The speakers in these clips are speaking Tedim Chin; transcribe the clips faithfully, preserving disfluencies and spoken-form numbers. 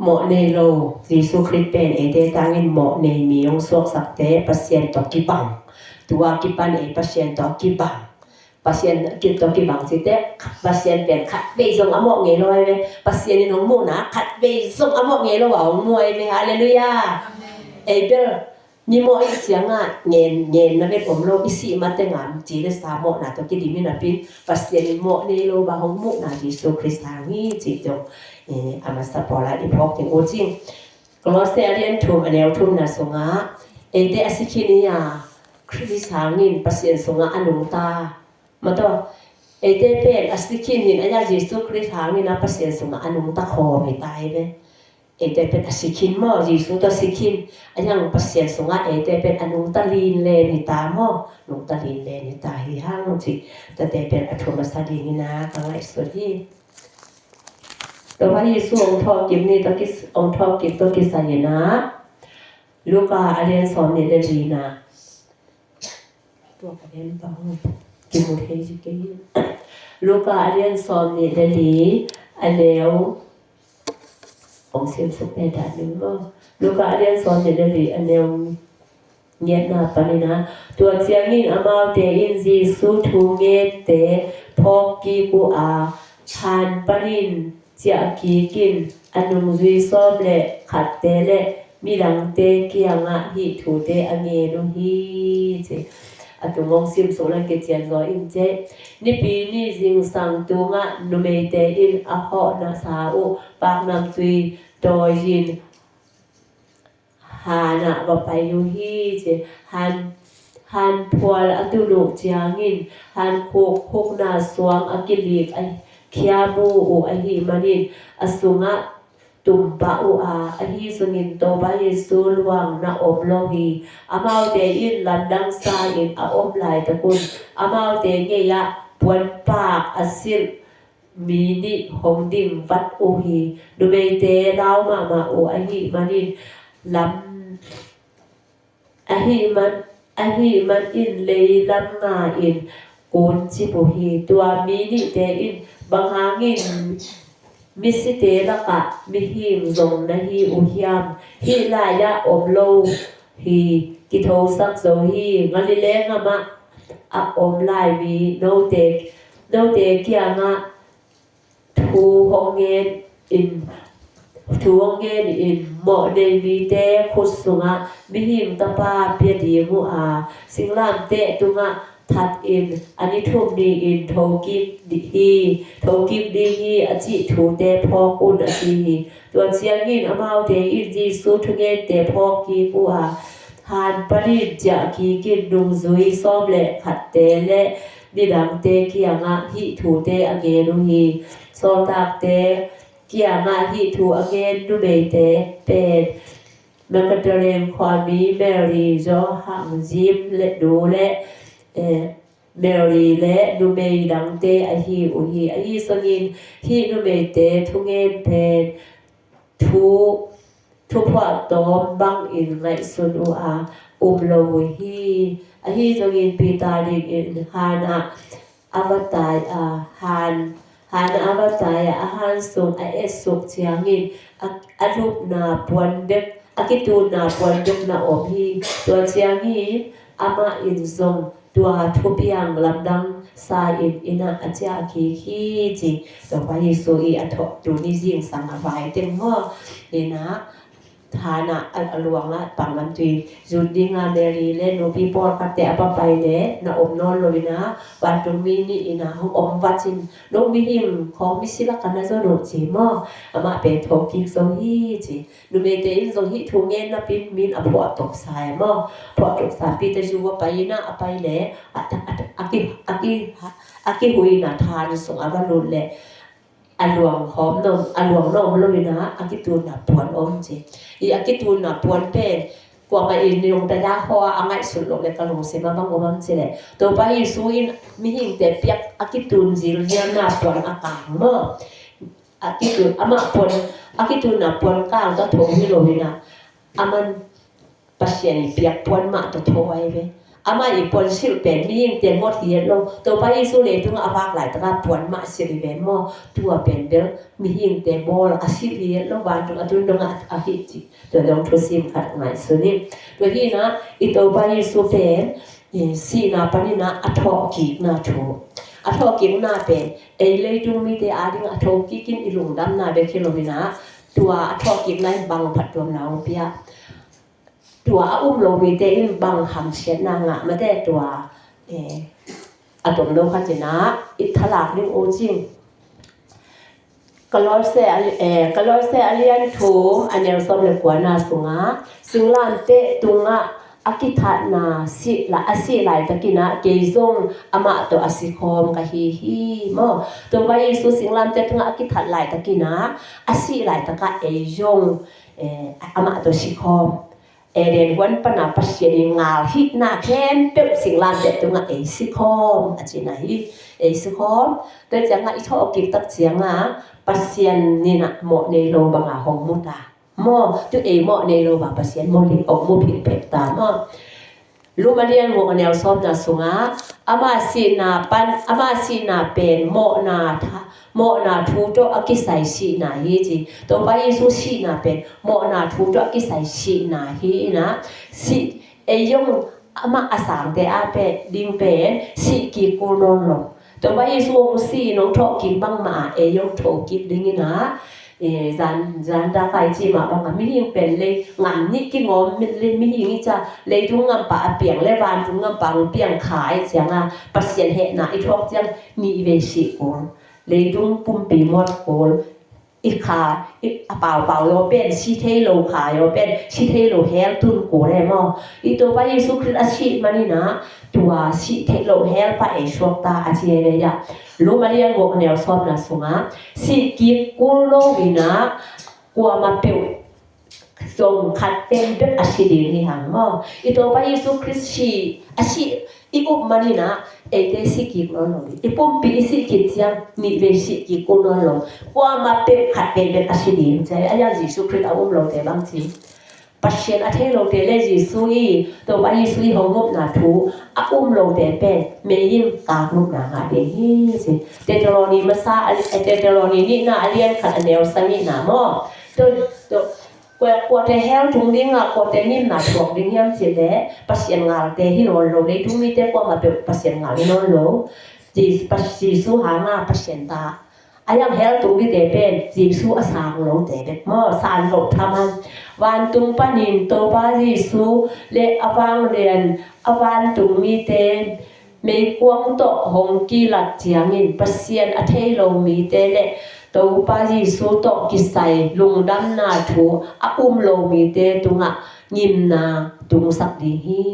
Mawh nei lo, Jesu Khrist pen eite tangin mawh nei mi hong suaksakte Pasian tawh kibang. Tua kipan ei Pasian tawh kibang. Pasian tawh kibang cite, Pasian pen khat vei zong a mawh ngei lo ahi ve. Pasian in hong muhna khat vei zong a mawh ngei lo a hong muh ahi ve. Halleluiah. Ei bel mi mawh i ciangah ngen, ngenna vet om lo, i sih mateng a ci le sa mawhna tawh kidim hi napi in, Pasian in mawh nei lo bang hong muhna Jesu Khrist hang hi cih zong, eh, a masa pawla i phawk ding uh cing. Kolose a lian thum a neu thumna sungah eite a si khin hi a, Khrist hangin Pasian sungah a nungta. Mataw, eite pen a si khin hi a, Jesu Khrist hangin a Pasian sungah a nungta khawm hi ta hi ve. Eite pen a si khin maw, Jesu tawh si khin a, hiang Pasian sungah eite pen a nungta lin len hi ta maw, nungta lin len hi ta hi hang cih tate pen a thum a sa ding hi na ka ngaihsut hi. Topa Jesu hong thawhkik ni tawh kis-, hong thawhkik tawh kisai hi na, Luka a lian sawm nih le li na. Tua ka lian pa hong kimu thei ci kei hi. Luka a lian sawm nih le li a neu, hong sim suk pe ta ni maw. Luka a lian sawm nih le li a neu ngiatna panin a, tua ciangin amaute in Jesu thungente phawk kik uh a, han panin ciah kik in a nungzui sawm le khatte le midangte kiangah hih thute a ngen uh hi ci. A tung hong sim suk le kician zaw in ci. Nipi ni zingsang tungah numeite in a hawhna sa uh paknamtui tawi in hanah va pai uh hi ci. Han, han phual a tun uh ciangin han khuk khukna suang a kilik a khia mu uh ahih manin a sungah tum pah uh a, ahi zongin Topa Jesu luang na om lo hi. Amaute in lamdang sa in a om laitakun amaute ngei-ah puanpak a silh mi nih hong ding vat uh hi. Numeite lau mahmah uh ahih manin lam, ahih man, ahih manin leilam nga in kuncip uh hi. Tua mi nihte in, "Bang hangin misite lakah mihing zong na hi uh hiam? Hih lai-ah om lo hi, kithosak zo hi. Galilee gamah a om lai mi note, note kiangah thu hong ngen in, thu hong ngen in, mawh nei mite khut sungah Mihing Tapa pia ding uh a, singlamteh tungah that in a ni thum ni-in thokik ding hi, thokik ding hi, a cih thute phawk un," a ci hi. Tua ciangin amaute in Jesu thungente phawk kik uh a, han panin ciah kik in nungzui sawm le khatte le midangte kiangah hih thute a ngen uh hi. Sawltakte kiangah hih thu a ngen numeite pen Magdalene khuami Mary, Johan, James le nu le, eh, Mary le numei dangte ahi uh hi. Ahi zongin hih numeite thungen pen thu, thuphuah tawm bangin ngaihsun uh a, um lo uh hi. Ahi zongin Peter dingin hanah a va tai a, han, hanah a va tai a, a han sung a et suk ciangin a, a lupna puan bek, a kitunna puan bek na om hi. Tua ciangin amah in zong tua thupiang lamdang sa in innah a ciah kik hi ci. Topa Jesu i a thawh tuni zingsang a vai teng maw, innah hanah a, a luangah paknamtui zut dinga Mary le nupi pawlkhatte a va pai le na om nawn lo innah, vantung mi nih innah hong om vat in, "No mihing khawng misi lakah na zon uh," ci maw. Amah pen thokik zo hi ci. Numeite in zong hih thu ngen napin min a phuah toksa e maw. Phuah toksa Peter zu a pai innah a pai le a, a, a, a ki, a ki, a kihuina than sung a va lut le a luang hawm na om, a luang na om lo innah a kitunna puan om ci. I a kitunna puan pen kuamah in nidong tada haw a ngaihsut loh le ka lungsim a bang om am ci le, Topa Jesu in mihingte piak a kitun zil nialna puan a kang maw. A kitun, amah puan, a kitunna puan kang ka tho hi lo innah, aman Pasian i piak puan mah tawh tho ahi ve. Amah i puan silh pen mihingte mawk hi het lo. Topa Jesu leitungah a vak laitaka puan mah silh hi ven maw. Tua pen bel mihingte bawl a silh hi het lo, vantung a tun dongah a hi cih. Tua dong thusim khat ngaihsun hi. Tua hi inah i Topa Jesu pen i sihna paninah a thawhkikna thu. A thawhkikna pen ei leitung mite ading a thokikin i lungdamna bek hi lo inah tua a thawhkikna in bang phattuamna hong pia. Tua a um lo mite in bang hamsiatna ngah mate tua, eh, a tom lo khat inah i thalak ding uh cing. Kolose a, eh, Kolose a lian thum a neu sawm le kuana sungah singlamteh tungah a kithatna sih la, a sih laitakinah kei zong amah tawh a sikhawm ka hi hi maw. Topa Jesu singlamteh tungah a kithat laitakinah a sih laitakah ei zong, eh, amah tawh sikhawm. Eden huan pana Pasian i ngal hihna khempeuh singlamteh tungah ei sikhawm a cihna hi. Ei sikhawm. Tua ciangah i thawhkik tak ciangah Pasian inah mawh nei lo banga hong mu ta. Maw, tu ei mawh nei lo bang Pasian mawh ling hong mu philpek ta maw. Rom a lian guk a neu sawmna sungah ama sihna pan, ama sihna pen mawhna tha, mawhna thu tawh a kisai sihna hi ci. Topa Jesu sihna pen mawhna thu tawh a kisai sihna hi inah sih, ei zong amah a sangte a pen ding pen sih kik kul nawn lo. Topa Jesu hong si in hong thawhkik bangmah a ei hong thokik ding inah, eh, zan, zan dakai cih mah bangah mihing pen lei ngam nih kingawm, mi, lei mihing i ca leitung ngampa a piang le vantung ngampa hong piang kha i ciangah Pasian hehna i thuak ciang nih vei sih kul. Leitung pumpi muat kul. I kha, i, a paupau zaw pen si thei lo, kha zaw pen si thei lo hell tun kul e maw. I Topa Jesu Khrist a sih maninah tua sih theih loh hell pah ei suak ta a ci hi ve. Rom a lian guk a neu sawmna sungah sih kik kul lo inah kuamah peuh zong khat vei bek a si ding hi hang maw. I Topa Jesu Khrist sih, a sih i up maninah eite si kik nawn lo ding. I pumpi i sih khit ciang nih vei sih kik kul nawn lo. Kuamah peuh khat vei bek a si ding ci. A iang Jesu Khrist a um lote bang ci. Pasian a thei lote le Jesu i, Topa Jesu i hong upna thu a um lote pen mei in kak nupna ngah ding hi ci. Thessaloni masa, Thessaloni nihna a lian khat a neu sagihna maw. Tu, tu, kua, kuate hell tung dingah kuate ngimna thuak ding hiam cih leh Pasian ngalte hi nawn lo, leitung mite kuamah peuh Pasian ngal hi nawn lo. Jesu, Jesu hanga Pasian ta. A iang hell tung dite pen Jesu a sang lote bek maw, sang lo thaman. Vantung panin Topa Jesu le a vanglian a vantung mite meikuang tawh hong kilak ciangin Pasian a thei lo mite le Topa Jesu tawh kisai lungdamna thu a um lo mite tungah ngimna tungsak ding hi.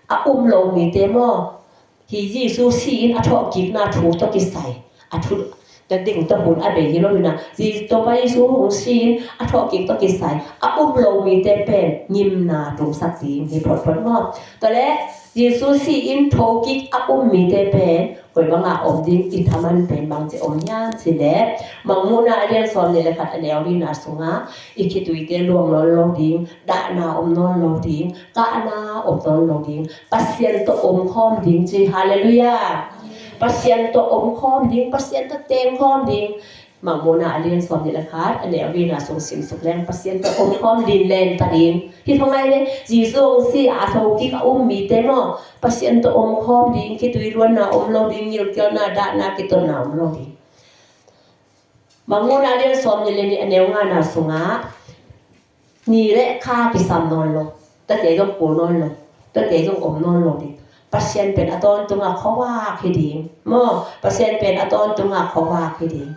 A um lo mite maw, hi Jesu si-in a thawhkikna thu tawh kisai a thu, na ding tawh hun a bei hi lo inah, Jesu, Topa Jesu hong si-in a thawhkik tawh kisai a um lo mite pen ngimna tungsak ding hi photphot maw. Tua le Jesu si-in thokik a um mite pen koi banga om ding, i thaman pen bangci om hiam cih leh Mangmuhna a lian sawm nih le khat a neu lina sungah i khituite luang nawn lo ding, dahna om nawn lo ding, kahna om nawn lo ding, Pasian tawh om khawm ding ci. Halleluiah. Pasian tawh om khawm ding, Pasian tawh teng khawm ding. Mangmuhna a lian sawm nih le khat a neu lina sung simsuk leng Pasian tawh om khawm ding len ta ding. Hi thong ai le Jesu hong si a thokik a um mite maw, Pasian tawh om khawm ding, khitui luanna om lo ding, ngilkialna, dahna, kitotna om lo ding. Mangmuhna a lian sawm nih le nih a neu ngana sungah ni le kha kisam nawn lo, tuate zong kul nawn lo, tuate zong om nawn lo ding. Pasian pen a tawntungah khuavak hi ding maw. Pasian pen a tawntungah khuavak hi ding.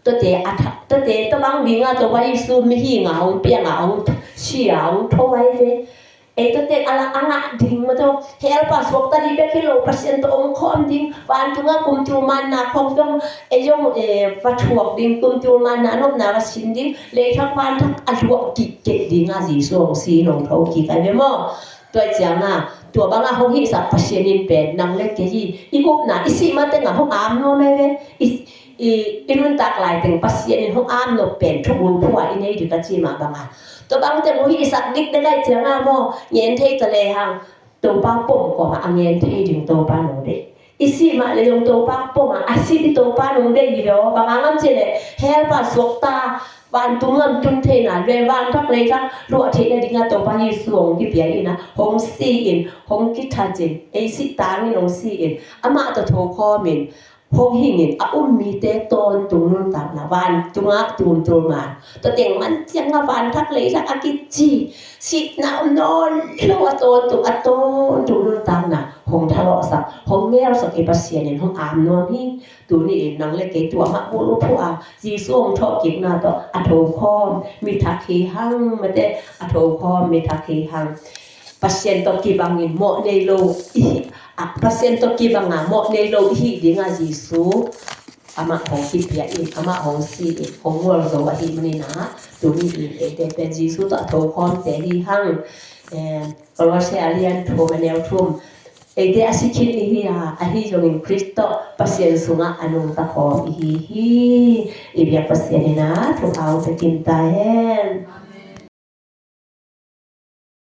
Tuate a tha, tuate tua bang dingah Topa Jesu mihingah hong piangah hong sia hong tho ai ve. Ei tuate a la a ngah ding maw, tua hell pan suakta ding bek hi lo, Pasian tawh om khawm ding, vantungah kumtul manna khawng zong ei zong, eh, va thuak ding, kumtul manna a nopna va sin ding, leithak vantungah a luah kik kei dingah Jesu hong si in hong tho kik ai ve maw. Tua ciangah tua bangah hong hihsak Pasian in pen nang le kei i, i upna i sih matengah hong am nuam ai ve. I, i, i nuntak laiteng Pasian in hong am nop pen thubul phua i nei ding ka ci mah bangah. Tua bangte mu hihsak dikdek ai ciangah maw, ngen thei ta lehang Topa pom kawmah a ngen thei ding Topa nong deih. I sih mah le zong Topa pom a, a sih i Topa nong deih hi lo. Bang hang hiam cih leh hell pan suakta, vantung gam tun theihna le van thak lei thak luah theihna dingah Topa Jesu hong kipia in a, hong si in, hong kithat in, ei sih tangin hong si in, amah tawh tho khawm in, hong hing in, a um mite tawntung nuntakna, vantungah tumtul man, tua teng man ciangah van thak lei thak a kici, sihna om nawn lo a tawntung, a tawntung nuntakna hong thalawhsak, hong ngelsak i Pasian in hong am nuam hi. Tuni in nang le kei tua mah bul uh phuh a, Jesu hong thawhkikna tawh a tho khawm mi thak hi hang, mate, a tho khawm mi thak hi hang. Pasian tawh kibangin mawh nei lo i hi, a, Pasian tawh kibanga mawh nei lo i hi dingah Jesu amah hong kipia in, amah hong si in, hong mual zo ahih manin a, tuni in eite pen Jesu tawh a tho khawmte hi hang. Em, Kolose a lian thum a neu thum. Eite a si khin i hi a, ahi zongin Khrist tawh Pasian sungah a nungta khawm i hi hi. I biak Pasian in a thupha hong pia kim ta hen.